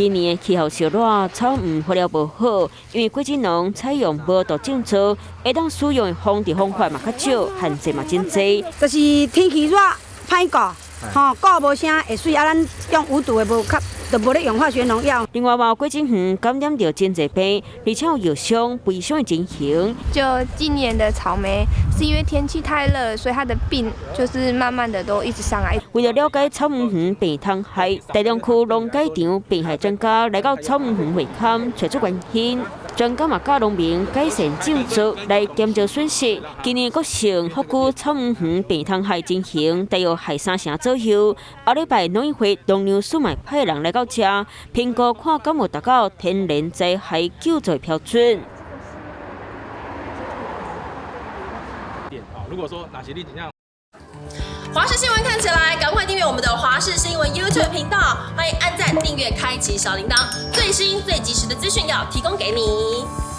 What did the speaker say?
今年的氣候燒熱，草莓發了無好，因為果子農採用無毒種植，會當使用的防治方法嘛較少，限制嘛真濟。就是天氣熱，歹顧，吼顧無啥會媠，啊，咱用無毒的無較，就無咧用化學農藥。另外嘛，果子園感染著真濟病，而且有藥傷、悲傷的情形。就今年的草莓，是因為天氣太熱，所以它的病就是慢慢的都一直上來。為了了解草莓園病蟲害，大良區農改場病害專家來到草莓園會勘，揣出原因。專家嘛教農民改善種植來減少損失。今年國姓福區草莓園病蟲害情形大約害三成左右。後禮拜農委會農糧署嘛派人來到遮評估，看敢有達到天然災害救助標準。如果說哪些例子像華視新聞看起來，趕快訂閱我們的華視新聞 YouTube 頻道，歡迎按讚、訂閱、開啟小鈴鐺，最新最及時的資訊要提供給你。